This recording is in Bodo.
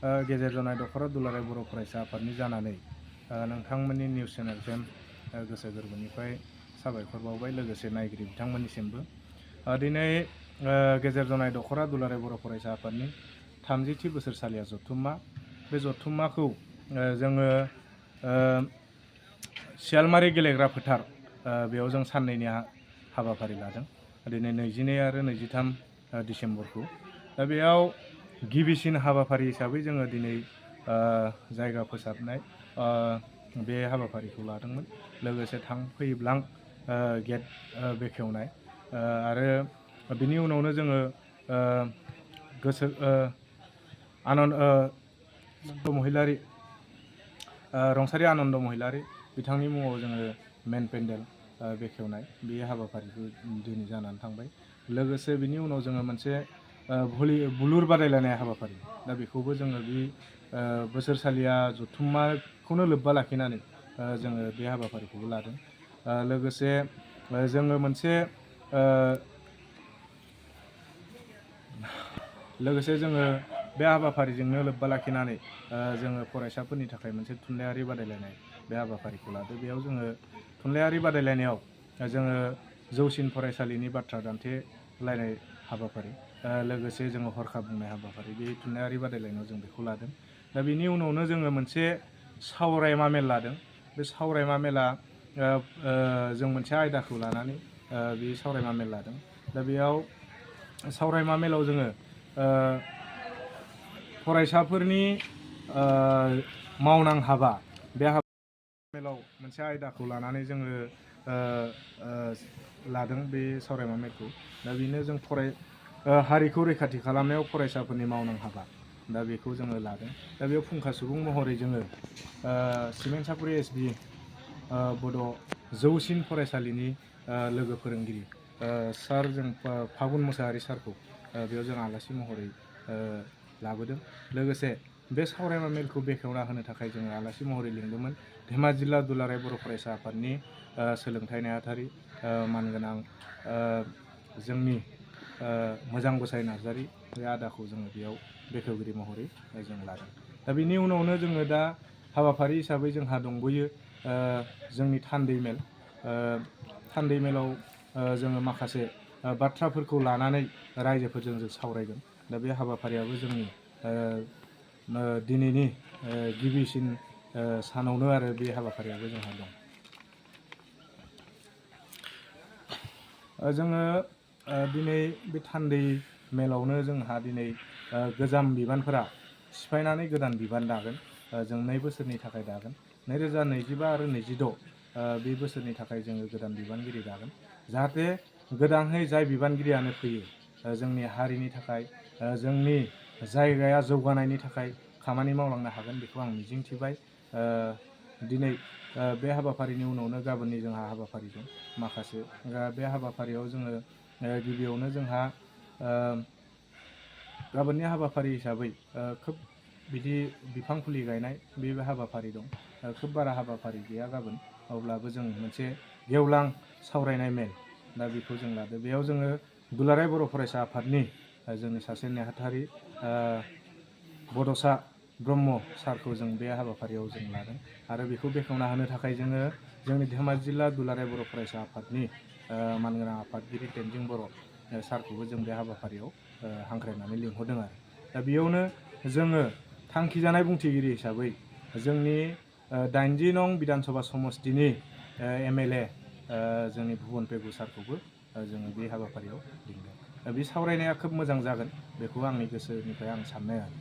गेजेर जनाय दख'रा दुलाराय बर' फरायसा आफादनि जानानै नोंथांमोननि निउस चेनेलसिम गोसो गोरबोनिफ्राय साबायखर बावबाय, लोगोसे नायगिरि बिथांमोननिसिमबो। दिनै गेजेर जनाय दख'रा दुलाराय बर' फरायसा आफादनि 30थि बोसोरसालिया जथुम्मा। बे जथुम्माखौ जोङो सियालमारि गेलेग्रा फोथार बेयाव जों साननैनि हाबाफारि लादों, दिनै 22 आरो 23 डिसेम्बरखौ। दा बेयाव गिबिसिन हाबाफारि हिसाबै जोङो दिनै जायगा फोसाबनाय बे हाबाफारिखौ लादोंमोन, लोगोसे फैब्लां गेट बेखेवनाय आरो बिनि उनावनो जोङो रंसारि आनन्द महिलारि बिथांनि मुङाव जोङो मेन पेन्डेल बेखेवनाय बे हाबाफारिखौ दिनै जानानै थांबाय। लोगोसे बिनि उनाव जोङो मोनसे बुलुर बादायलायनाय हाबाफारि, दा बेखौबो जोङो बे बोसोरसालिया जथुम्माखौनो लोब्बा लाखिनानै जोङो बे हाबाफारिखौबो लादों। लोगोसे जोङो बे हाबाफारिजोंनो लोब्बा लाखिनानै जोङो फरायसाफोरनि थाखाय मोनसे थुनलाइयारि बादायलायनाय बे हाबाफारिखौ लादों। बेयाव जोङो थुनलाइयारि बादायलायनायाव जोङो जौसिन फरायसालिनि बाथ्रा दान्थेलायनाय हाबाफारि, लोगोसे जोङो हरखाब बुंनाय हाबाफारि, बे थुनलाइयारि बादायलायनायाव जों बेखौ लादों। दा बेनि उनावनो जोङो मोनसे सावरायमा मेल लादों। बे सावरायमा मेला जों मोनसे आयदाखौ लानानै बे सावरायमा मेल लादों। दा बेयाव सावरायमा मेलाव जोङो फरायसाफोरनि मावनां हाबा, बे मेलाव मोनसे आयदाखौ लानानै जोङो लादों बे सावरायमा मेलखौ। दा बेनो जों हारिखौ रैखाथि खालामनायाव फरायसाफोरनि मावनां हाबा, दा बेखौ जोङो लादों। दा बेयाव फुंखा सुबुं महरै जोङो सिमेन्ट-सापरि एसबि बड' जौसिन फरायसालिनि लोगो फोरोंगिरि सार जों फागुन मोसाहारि सारखौ बेयाव जों आलासि महरै लाबोदों। लोगोसे बे सावरायमा मेलखौ बेखेवना होनो थाखाय जोङो आलासि महरै लिंदोंमोन धेमाजि जिल्ला दुलाराय बर' फरायसा आफादनि सोलोंथाइ नेहाथारि मानगोनां जोंनि मोजां बोसाइ नार्जारि, बे आदाखौ जोङो बेयाव बेखेवगिरि महरै जों लादों। दा बेनि उनावनो जोङो दा हाबाफारि हिसाबै जोंहा दंबोयो जोंनि थान्दै मेल। थान्दै मेलाव जोङो माखासे बाथ्राफोरखौ लानानै रायजोफोरजों जों सावरायगोन। दा बे हाबाफारियाबो जोंनि दिनैनि गिबिसिन सानावनो आरो बे हाबाफारियाबो जोंहा दं। जोङो दिनै बे थान्दै मेलावनो जोंहा दिनै गोजाम बिबानफोरा सिफायनानै गोदान बिबान दागोन। जों 2 बोसोरनि थाखाय दागोन। 2025 आरो 26 बे बोसोरनि थाखाय जोङो गोदान बिबानगिरि दागोन, जाहाथे गोदानहै जाय बिबानगिरियानो फैयो जोंनि हारिनि थाखाय, जोंनि जायगाया जौगानायनि थाखाय खामानि मावलांनो हागोन, बेखौ आं मिजिंथिबाय। दिनै बे हाबाफारिनि उनावनो गाबोननि जोंहा हाबाफारि दं माखासे। बे हाबाफारियाव जोङो गिबियावनो जोंहा गाबोननि हाबाफारि हिसाबै खोब बिदि बिफां फुलि गायनाय बे हाबाफारि दं। खोब बारा हाबाफारि गैया गाबोन, अब्लाबो जों मोनसे गेवलां सावरायनाय मेल, दा बेखौ जों लादो। बेयाव जोङो दुलाराय बर' फरायसा आफादनि जोंनि सासे नेहाथारि बड'सा ब्रह्म सारखौ जों बे हाबाफारियाव जों लादों आरो बेखौ बेखेवना होनो थाखाय जोङो जोंनि धेमाजि जिल्ला दुलाराय बर' फरायसा आफादनि मानगोनां आफादगिरि टेनजिं बर' सारखौबो जों बे हाबाफारियाव हांख्रायनानै लिंहरदों आरो। दा बेयावनो जोङो थांखिजानाय बुंथिगिरि हिसाबै जोंनि 80 नं बिधान सभा समस्तिनि MLA जोंनि भुबन पेगु सारखौबो जोङो बे हाबाफारियाव लिंदों। दा बे सावरायनाया खोब मोजां जागोन, बेखौ आंनि गोसोनिफ्राय आं साननाय आरो।